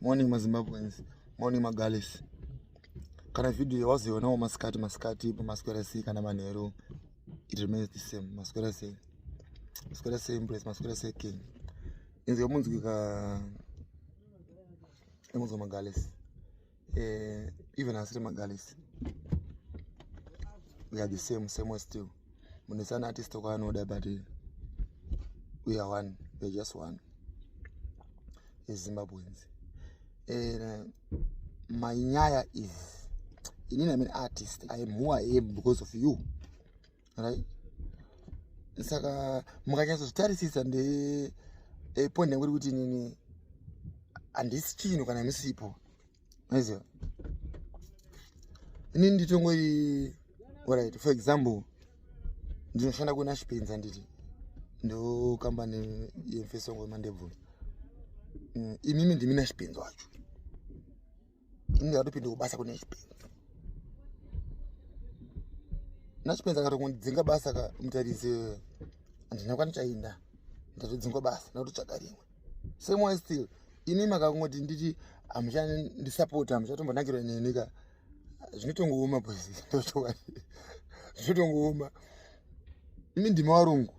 Morning maZimbabweans, morning maGales. Kana video wazoionawo masikati masikati pamaswera sei kana manheru, it remains the same. Maswera sei, maswera sei Empress, maswera sei King. Inzwa munzwika emunzwa maGales. Eh, even asiri maGales. We are the same, same way still. Munhu wese ane artist kwaanoda, but we are one, we are just one as Zimbabweans. And my nyaya is, inini I'm an artist. I am who I am because of you, right? Saka mukanyatsozvitarisisa, nde point yangu iri kuti inini handisi chinhu kana musipo. Maiziva, inini nditongori, alright, for example, ndinoshanda kuna Chipenza, nditi ndo kambani yemfesongo yemandebvu. Imimi ndimi naChipenza wacho. Ini ndakatopinda kubasa kune Chipenza. NaChipenza akatongondidzinga basa ka, mutarisi, handina kwandichaenda, ndatodzingwa basa, ndakutotsvaga rimwe. Same way still, imi makangoti nditi hamuchandisapota, hamuchatombonakirwa neni ka, zvinotongooma boys, zvinotongooma. Imi ndimi varungu,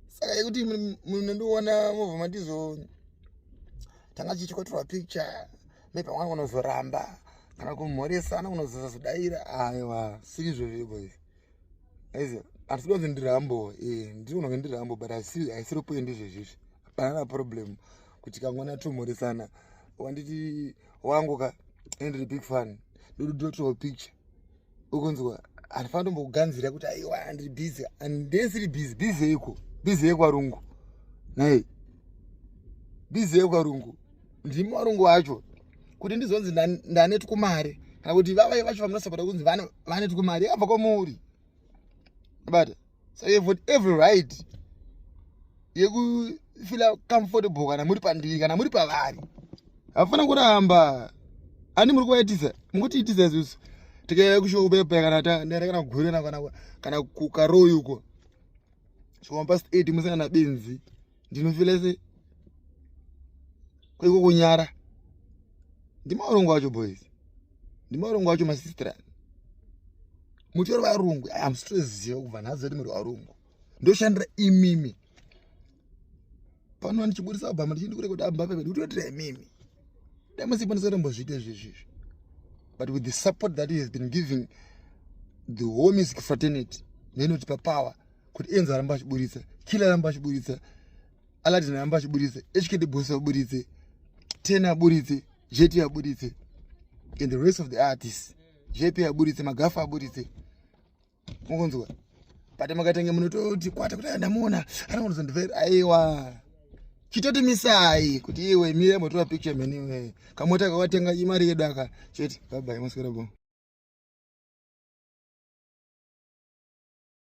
saka yekuti munondiona movha mandizo tanga chichikotorwa picture, maybe pamwe kunozoramba kana kumhoresana, kunozosazodaira. Aiwa, siri izvozvo boys. Aiziva, handisi kunzi ndirambo, ndiri kunonge ndirambo, but haisiri point izvezvizvi. Hapana problem kuti kangwana tomhoresana. Wanditi wangu ka, ndiri big fan, ndototorwa picture, ukunzwa? Handifanira tombokuganzira kuti aiwa, ndiri busy. Handesiri busy. Busy yeiko? Busy yekwarungu nai, busy yekwarungu. Ndimi varungu vacho kuti ndizonzi ndane tukumari, kana kuti vavai vacho vamunosapota kunzi vane tukumari, yakabva kwamuri bata. So you've got every right yekufila comfortable kana muri pandiri, kana muri pavari. Hafana kuramba ani muri kuvaitisa, mukutiitisa isusu. Tikauya kushow pepa, kana ndaenda kana kugurena kana kukaroi uko, svika past 8 musina nabenzi, ndinofila se kwaiko kunyara. Ndimaurungu acho boys, ndimaurungu acho masistera. Mutori varungu, hamusitoziva kubva nhasi kuti muri varungu. Ndoshandira imimi pano, ndichibudisa album, ndichindi kurekoda album pepe, ndikutoitira imimi. Dai musipo ndisatombozviita izvezvizvi, but with the support that he has been giving the whole music fraternity, neinotipa power kuti Enzo aramba achiburitsa, Killer aramba achiburitsa, Aladdin aramba achiburitsa, HKD Boss aburitse, Ten aburitse, JT aburitse, and the rest of the artists, JP aburitse, Magafa aburitse, mukunzwa? But makatenge munototi kwata kuti ndamuona anonozondivera. Aiwa, chitoti misai kuti iwe mire motora picture meniwe kamota kakatenga imari yedu aka chete. Bye bye, maswera bo.